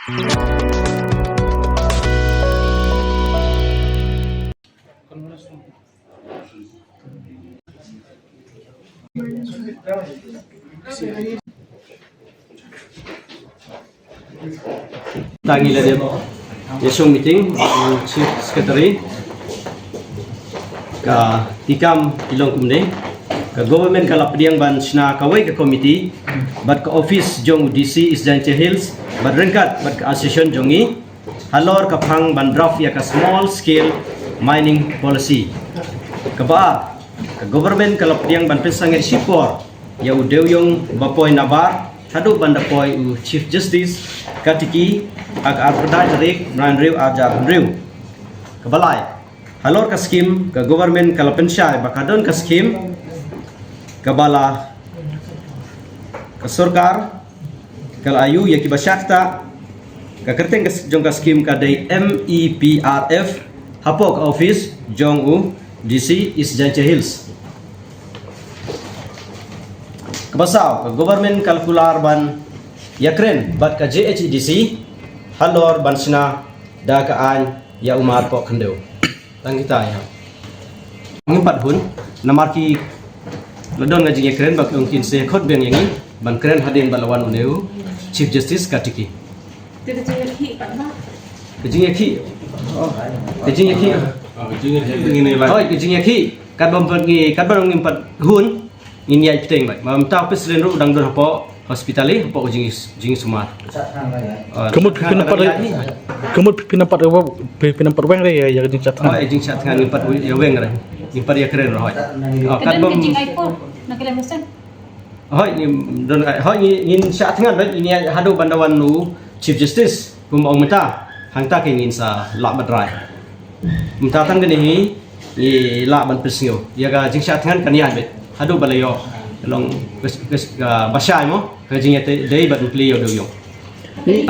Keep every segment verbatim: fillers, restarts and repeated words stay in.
Tang ila dia. Ïa shong meeting, uh, Chief Secretary. Ka tikam ilong kumne. Ka government ka la pdiang ban shna kawei ka committee bad ka office jong D C East Jaintia Hills bad ryngkat bad ka association jong ngi halor ka phang ban draft ïa ka small scale mining policy. Kaba ar, ka government ka la pdiang ban pynsangeh shipor ïa u dewïong ba poi nabar haduh ban da poi u Chief Justice katiki ha ka arphew tarik Naiwieng arhajar hynriew. Kaba lai, halor ka skim ka government ka la pynshai ba ka don ka skim kaba la ka sorkar ka la ïoh ïa kiba shah ktah. Ka kyrteng ka s- jong ka skim ka dei M E P R F hapoh ka office jong u D C East Jaintia Hills. Kaba saw, ka government ka la kular ban ïakren bad ka J H A D C halor ban shna da ka aiñ ïa u mar poh khyndew. Tang kita ïa. Ngim pat hun, namar ki la don ka jingïakren ba ki ong kin sa khot biang ïa ngi ban kren hadien ba la wan une u Chief Justice katiki. Te ka jingïakhih pat ba? Ka jingïakhih. Oh, ka jingïakhih. Oh, ka jingïakhih ngin ïa. Hoi, ka jingïakhih. Katba ngim pat ngi, katba ngim pat hun. Ngin ïaid bteng bad. Mynta u president ruh u dang don hapoh hospital, eh, hapoh ka jingis-, jingisumar. Ka mut phi pynpat, ka mut phi pynpat, phi pynpat weng re ïa ka jingshah thngan. Oh, ïa jingshah thngan ngin pat ïa weng re. Ngin pat ïakren re hoi. Oh, ka don ka jingaipo na ka lem sien. Hoi, ngin don, hoi, ngin, ngin shah thngan bad ngin ïaid haduh ban da wan u Chief Justice. Kumba ong mynta, hangta ke ngin sa lah ban rai. Mynta tang kane hi, ngi lah ban pynsngew. Ïa ka jingshah thngan kan ïaid beit. Haduh ba la ïoh long kes, kes, ka ba shai mo, ka jingïadei ban plie ïa u dewïong.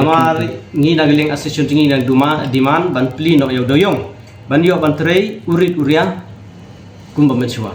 Namar ngi na ka liang association ngi dang duma, demand ban plie noh ïa u dewïong. Ban ïoh ban trei u rit u ria kumba mynshuwa.